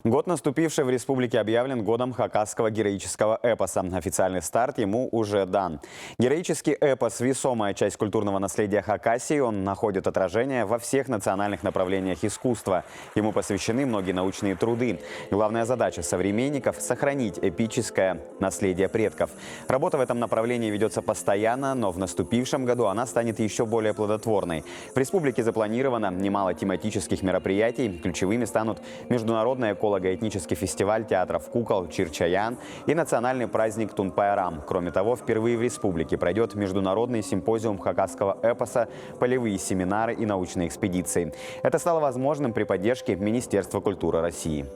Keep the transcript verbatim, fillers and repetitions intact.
Год наступивший в республике объявлен годом хакасского героического эпоса. Официальный старт ему уже дан. Героический эпос — весомая часть культурного наследия Хакасии. Он находит отражение во всех национальных направлениях искусства. Ему посвящены многие научные труды. Главная задача современников — сохранить эпическое наследие предков. Работа в этом направлении ведётся постоянно, но в наступившем году она станет ещё более плодотворной. В республике запланировано немало тематических мероприятий. Ключевыми станут международный эколого-этнический фестиваль театров кукол «Чир-чаяан» и национальный праздник Тун-пайрам. Кроме того, впервые в республике пройдёт международный симпозиум хакасского эпоса, полевые семинары и научные экспедиции. Это стало возможным при поддержке Министерства культуры России.